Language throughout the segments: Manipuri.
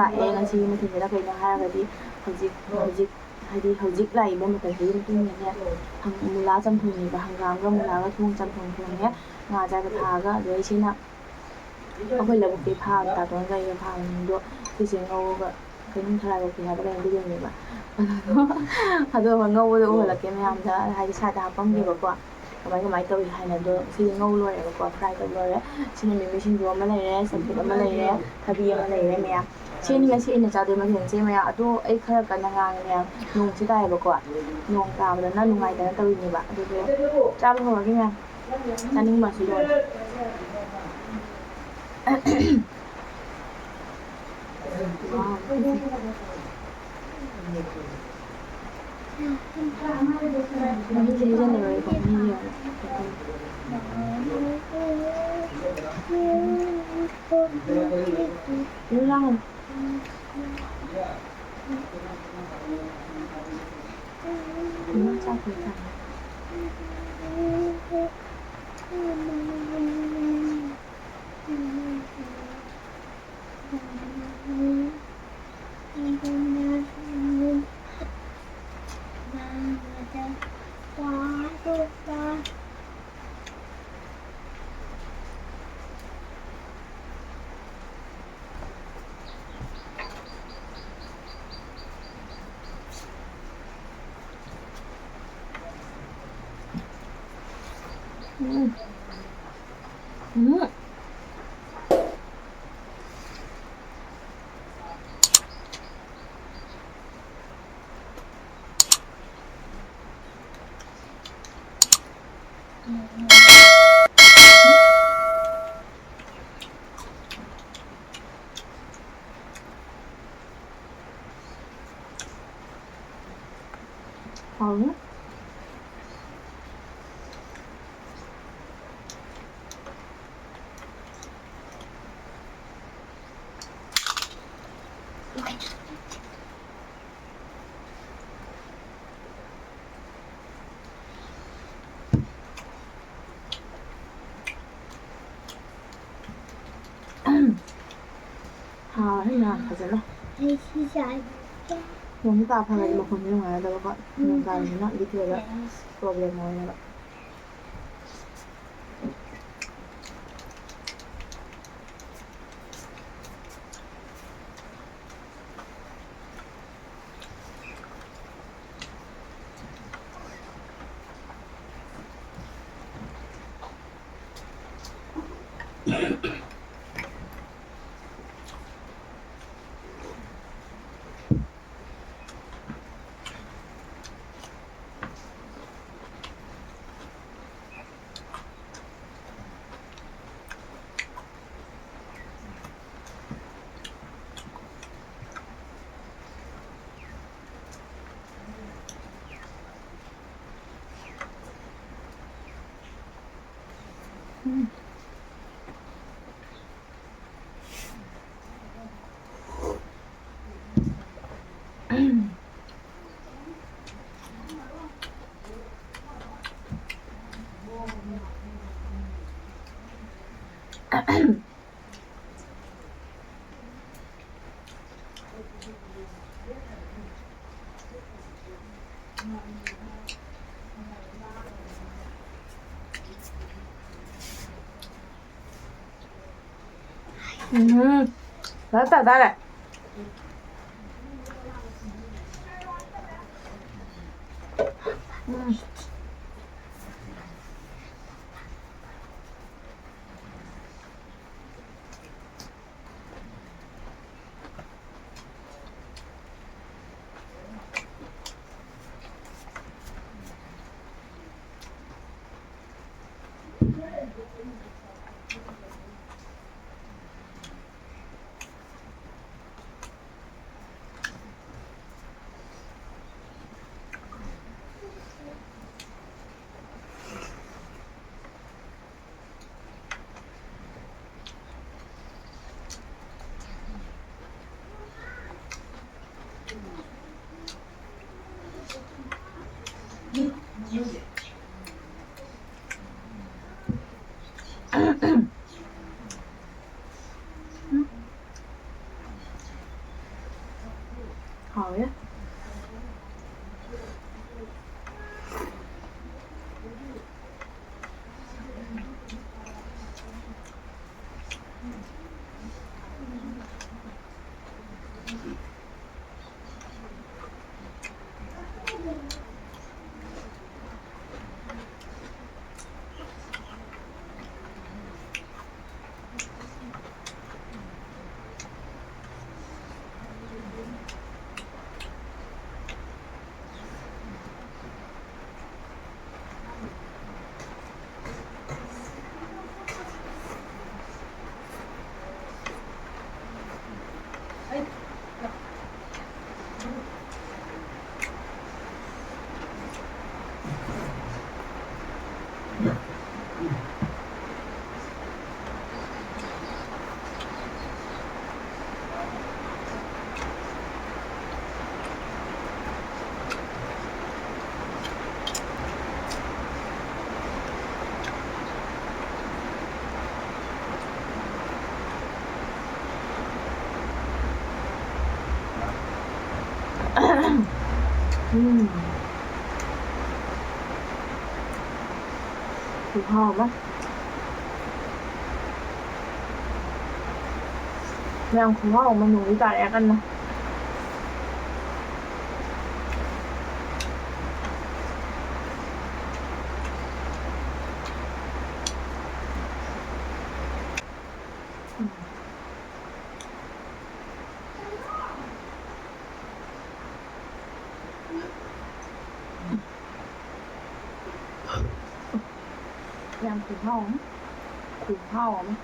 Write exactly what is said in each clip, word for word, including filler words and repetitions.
ꯂꯥꯛꯑꯦ꯫ ꯉꯁꯤꯒꯤ ꯃꯊꯦꯜꯁꯤꯅ ꯀꯩꯅꯣ ꯍꯥꯏꯔꯒꯗꯤ, ꯍꯧꯖꯤꯛ ꯍꯧꯖꯤꯛ ꯍꯥꯏꯗꯤ ꯍꯧꯖꯤꯛ ꯂꯥꯛꯏꯕ ꯃꯇꯝꯁꯤꯒꯤ ꯃꯇꯨꯡ ꯏꯟꯅꯅꯦ, ꯍꯪ-, ꯃꯨꯂꯥ ꯆꯝꯊꯣꯡꯅꯦꯕ꯫ ꯍꯪꯒꯥꯝꯒ ꯃꯨꯂꯥꯒ ꯊꯣꯡ ꯆꯝꯊꯣꯡ ꯊꯣꯡꯉꯦ꯫ ꯉꯥ ꯑꯖꯥꯒ ꯊꯥꯛꯑꯒ, ꯑꯗꯩ ꯁꯤꯅ ꯑꯩꯈꯣꯏ ꯂꯧꯕꯨꯛꯇꯒꯤ ꯐꯥꯕ, ꯇꯥꯇꯣꯟꯒ ꯑꯩꯒ ꯐꯥꯕꯅꯤꯗꯣ, ꯁꯤꯁꯦ ꯉꯧꯔꯒ ꯀꯩꯅꯣꯝ ꯊꯔꯥꯏ ꯀꯣꯛꯄꯤ ꯍꯥꯏꯕ ꯀꯩꯅꯣ ꯑꯗꯨꯗꯨꯅꯦꯕ꯫ ꯑꯗꯣ, ꯑꯗꯣ ꯉꯧꯕꯗꯣ ꯎꯍꯜꯂꯛꯀꯦ ꯃꯌꯥꯝꯗ, ꯍꯥꯏꯗꯤ ꯁꯥꯏꯗ ꯍꯥꯞꯄꯝꯒꯦꯕꯀꯣ꯫ ꯀꯃꯥꯏ ꯀꯃꯥꯏꯅ ꯇꯧꯏ ꯍꯥꯏꯅ꯫ ꯑꯗꯣ ꯁꯤꯗꯤ ꯉꯧ ꯂꯣꯏꯔꯦꯕꯀꯣ, ꯐ꯭ꯔꯥꯏ ꯇꯧ ꯂꯣꯏꯔꯦ꯫ ꯁꯤꯅ ꯃꯤꯃꯤ ꯁꯤꯡꯖꯨ ꯑꯃ ꯂꯩꯔꯦ, ꯆꯝꯐꯨꯠ ꯑꯃ ꯂꯩꯔꯦ, ꯊꯕꯤ ꯑꯃ ꯂꯩꯔꯦ ꯃꯌꯥꯝ꯫ ꯁꯤꯅꯤ ꯉꯁꯤ ꯑꯩꯅ ꯆꯥꯗꯣꯏ ꯃꯊꯦꯜꯁꯦ ꯃꯌꯥꯝ꯫ ꯑꯗꯣ ꯑꯩ ꯈꯔ ꯀꯟꯅ ꯉꯥꯡꯉꯦ ꯃꯌꯥꯝ, ꯅꯣꯡꯁꯦ ꯇꯥꯏꯌꯦꯕꯀꯣ꯫ ꯅꯣꯡ ꯇꯥꯕꯗꯅ ꯅꯨꯡꯉꯥꯏꯇꯅ ꯇꯧꯔꯤꯅꯦꯕ꯫ ꯑꯗꯨꯗꯤ ꯆꯥꯕ ꯍꯧꯔꯒꯦ ꯃꯌꯥꯝ꯫ ꯆꯥꯅꯤꯡꯕꯅꯁꯨ ꯂꯣꯏꯔꯦ꯫ ꯎꯝ꯫ ꯎꯝ꯫ ꯍꯥꯎꯅꯤ꯫ ꯐꯖꯅ꯫ ꯅꯣꯡꯁꯨ ꯇꯥ ꯐꯔꯗꯤ ꯃꯈꯣꯟꯁꯦ ꯅꯨꯡꯉꯥꯏꯒꯗꯕꯀꯣ꯫ ꯅꯣꯡ ꯇꯥꯔꯤꯁꯤꯅ ꯚꯤꯗꯤꯑꯣꯗ ꯄ꯭ꯔꯣꯕ꯭ꯂꯦꯝ ꯑꯣꯏꯅꯦꯕ꯫ ꯎꯝ, ꯐꯖꯅ ꯇꯥꯔꯦ꯫ ꯎꯝ꯫ ꯍꯥꯎꯋꯦ꯫ ꯎꯝ꯫ ꯈꯨꯍꯥꯎ ꯑꯃ꯫ ꯌꯥꯝ ꯈꯨꯍꯥꯎ ꯑꯃ ꯅꯣꯡꯁꯨ ꯇꯥꯔꯛꯑꯦ ꯀꯟꯅ꯫ ꯌꯥꯝ ꯈꯨꯍꯥꯎ ꯑꯃ꯫ ꯈꯨꯍꯥꯎ ꯑꯃ꯫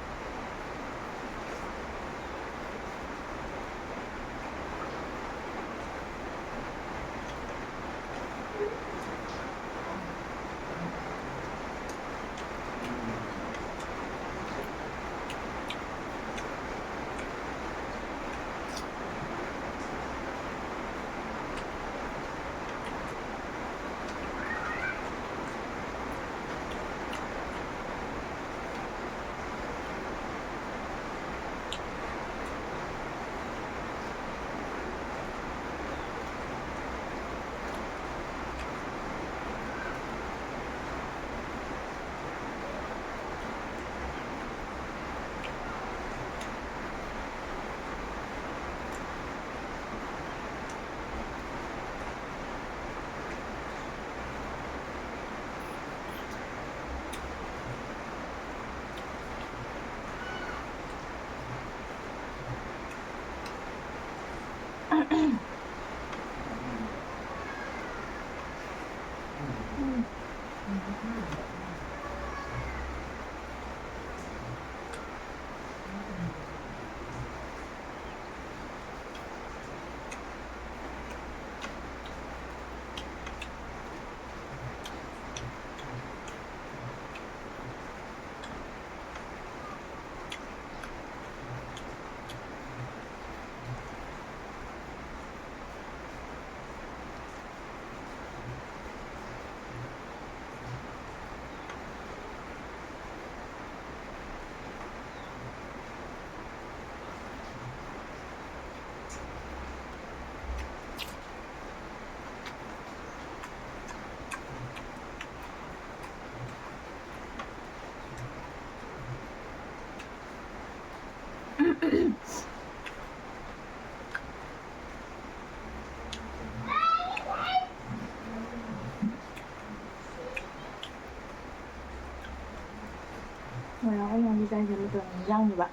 ꯃꯌꯥꯝ ꯑꯩꯅ ꯍꯧꯖꯤꯛ ꯆꯥꯏꯁꯦ ꯃꯇꯝꯒꯤ ꯍꯤꯟꯖꯥꯡꯅꯦꯕ꯫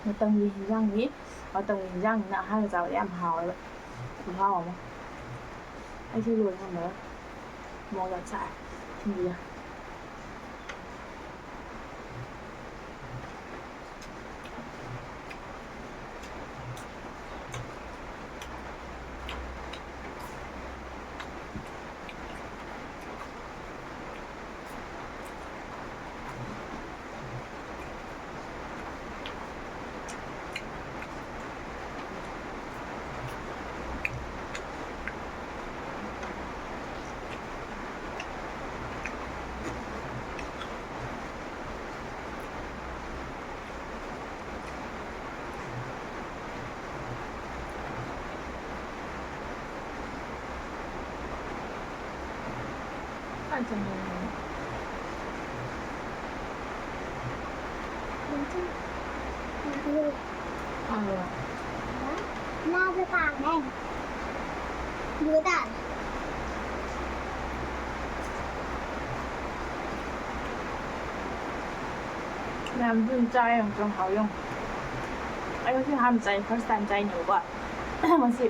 ꯃꯇꯝꯒꯤ ꯍꯤꯟꯖꯥꯡꯅꯤ꯫ ꯃꯇꯝꯒꯤ ꯍꯤꯟꯖꯥꯡꯅꯤꯅ ꯑꯍꯥꯟꯕ ꯆꯥꯕꯗ ꯌꯥꯝ ꯍꯥꯎꯋꯦꯕ꯫ ꯈꯨꯍꯥꯎ ꯑꯃ꯫ ꯑꯩꯁꯨ ꯂꯣꯏ ꯉꯝꯃꯔꯣꯏ꯫ ꯃꯣꯔꯣꯛ ꯌꯥꯝ ꯁꯥꯏ꯫ ꯊꯨꯝꯕꯤꯒ꯫ ꯃꯌꯥꯝꯁꯨ ꯑꯗꯨꯝ ꯆꯥꯔꯦ, ꯑꯃꯨꯛꯇꯪ ꯍꯥꯎ ꯌꯦꯡꯉꯨ꯫ ꯑꯩ ꯉꯁꯤ ꯑꯍꯥꯟꯕ ꯆꯥꯏ, first time ꯆꯥꯏꯅꯦꯕꯀꯣ꯫ ꯉꯁꯤ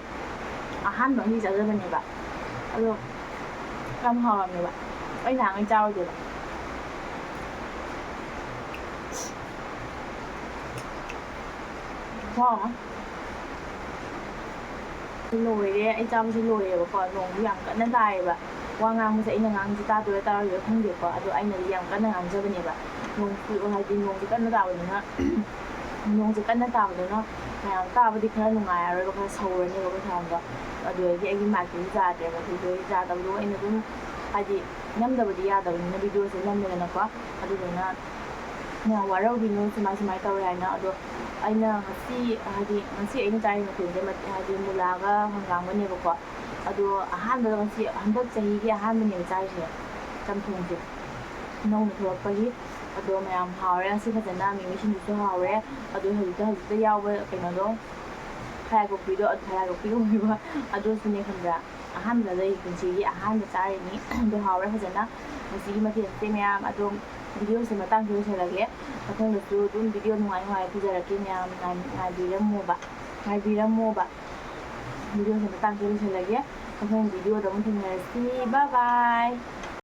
ꯑꯍꯥꯟꯕ ꯉꯁꯤ ꯆꯥꯖꯕꯅꯦꯕ꯫ ꯑꯗꯣ ꯌꯥꯝ ꯍꯥꯎꯔꯝꯃꯦꯕ꯫ ꯑꯩ ꯅꯍꯥꯟꯉꯩ ꯆꯥꯔꯨꯗꯦꯕ꯫ ꯈꯨꯍꯥꯎ ꯑꯃ꯫ ꯂꯣꯏꯔꯦ, ꯑꯩ ꯆꯥꯕꯁꯦ ꯂꯣꯏꯔꯦꯕꯀꯣ꯫ ꯅꯣꯡꯁꯨ ꯌꯥꯝ ꯀꯟꯅ ꯇꯥꯏꯌꯦꯕ꯫ ꯋꯥ ꯉꯥꯡꯕꯁꯦ ꯑꯩꯅ ꯉꯥꯡꯕꯁꯦ ꯇꯥꯗꯣꯏꯔꯥ ꯇꯥꯔꯣꯏꯗꯣꯏꯔꯥ ꯈꯪꯗꯦꯀꯣ꯫ ꯑꯗꯣ ꯑꯩꯅꯗꯤ ꯌꯥꯝ ꯀꯟꯅ ꯉꯥꯡꯖꯕꯅꯦꯕ꯫ ꯅꯣꯡꯁꯨ, ꯍꯥꯏꯗꯤ ꯅꯣꯡꯁꯦ ꯀꯟꯅ ꯇꯥꯕꯅꯤꯅ, ꯅꯣꯡꯁꯦ ꯀꯟꯅ ꯇꯥꯕꯗꯨꯅ ꯃꯌꯥꯝ ꯇꯥꯕꯗꯤ ꯈꯔ ꯅꯨꯡꯉꯥꯏꯔꯔꯣꯏꯕ, ꯈꯔ ꯁꯧꯔꯅꯦꯕ ꯑꯩꯈꯣꯏ ꯁꯥꯎꯟꯗꯣ꯫ ꯑꯗꯨꯗꯒꯤ ꯑꯩꯒꯤ ꯃꯥꯏꯛꯇꯨꯁꯨ ꯌꯥꯗ꯭ꯔꯦꯕ꯫ ꯑꯗꯨꯗꯒꯤ ꯌꯥꯗꯕꯗꯣ ꯑꯩꯅ ꯑꯗꯨꯝ, ꯍꯥꯏꯗꯤ ꯅꯝꯗꯕꯗꯤ ꯌꯥꯗꯕꯅꯤꯅ ꯚꯤꯗꯤꯑꯣꯁꯦ ꯅꯝꯃꯦꯗꯅꯀꯣ꯫ ꯑꯗꯨꯗꯨꯅ ꯃꯌꯥꯝ ꯋꯥꯔꯧꯕꯤꯅꯨ, ꯁꯨꯃꯥꯏ ꯁꯨꯃꯥꯏ ꯇꯧꯋꯦ ꯍꯥꯏꯅ꯫ ꯑꯗꯣ ꯑꯩꯅ ꯉꯁꯤ, ꯍꯥꯏꯗꯤ ꯉꯁꯤ ꯑꯩꯅ ꯆꯥꯔꯤ ꯃꯊꯦꯜꯁꯦ ꯃꯠ-, ꯍꯥꯏꯗꯤ ꯃꯨꯂꯥꯒ ꯍꯪꯒꯥꯝꯒꯅꯦꯕꯀꯣ꯫ ꯑꯗꯣ ꯑꯍꯥꯟꯕꯗ ꯉꯁꯤ ꯍꯟꯗꯛ ꯆꯍꯤꯒꯤ ꯑꯍꯥꯟꯕꯅꯦꯕ ꯆꯥꯔꯤꯁꯦ, ꯆꯝꯊꯣꯡꯁꯦ ꯅꯧꯅ ꯊꯣꯛꯂꯛꯄꯒꯤ꯫ ꯑꯗꯣ ꯃꯌꯥꯝ ꯍꯥꯎꯔꯦ ꯉꯁꯤ ꯐꯖꯅ, ꯃꯤꯃꯤ ꯁꯤꯡꯖꯨꯁꯨ ꯍꯥꯎꯔꯦ꯫ ꯑꯗꯣ ꯍꯧꯖꯤꯛꯇ, ꯍꯧꯖꯤꯛꯇ ꯌꯥꯎꯕ ꯀꯩꯅꯣꯗꯣ, ꯈꯔꯥꯏ ꯀꯣꯛꯄꯤꯗꯣ, ꯑꯗꯨ ꯈꯔꯥꯏ ꯀꯣꯛꯄꯤ ꯑꯣꯏꯕ ꯑꯗꯨꯁꯨꯅꯦ, ꯈꯪꯕ꯭ꯔꯥ? ꯑꯍꯥꯟꯕꯗ ꯑꯩ ꯄꯨꯟꯁꯤꯒꯤ ꯑꯍꯥꯟꯕ ꯆꯥꯔꯤꯅꯤ꯫ ꯑꯗꯣ ꯍꯥꯎꯔꯦ ꯐꯖꯅ ꯉꯁꯤꯒꯤ ꯃꯊꯦꯜꯁꯦ ꯃꯌꯥꯝ꯫ ꯑꯗꯣ ꯚꯤꯗꯤꯑꯣꯁꯦ ꯃꯇꯥꯡꯁꯤꯗ ꯂꯣꯏꯁꯤꯜꯂꯒꯦ꯫ ꯃꯊꯪꯗꯁꯨ ꯑꯗꯨꯝ ꯚꯤꯗꯤꯑꯣ ꯅꯨꯡꯉꯥꯏ ꯅꯨꯡꯉꯥꯏ ꯄꯨꯖꯔꯛꯀꯦ ꯃꯌꯥꯝ, ꯉꯥꯏ-, ꯉꯥꯏꯕꯤꯔꯝꯃꯣꯕ, ꯉꯥꯏꯕꯤꯔꯝꯃꯣꯕ꯫ ꯚꯤꯗꯤꯑꯣꯁꯦ ꯃꯇꯥꯡꯁꯤꯗ ꯂꯣꯏꯁꯤꯜꯂꯒꯦ꯫ ꯃꯊꯪ ꯚꯤꯗꯤꯑꯣꯗ ꯑꯃꯨꯛ ꯊꯦꯡꯅꯔꯁꯤ꯫ Bye bye꯫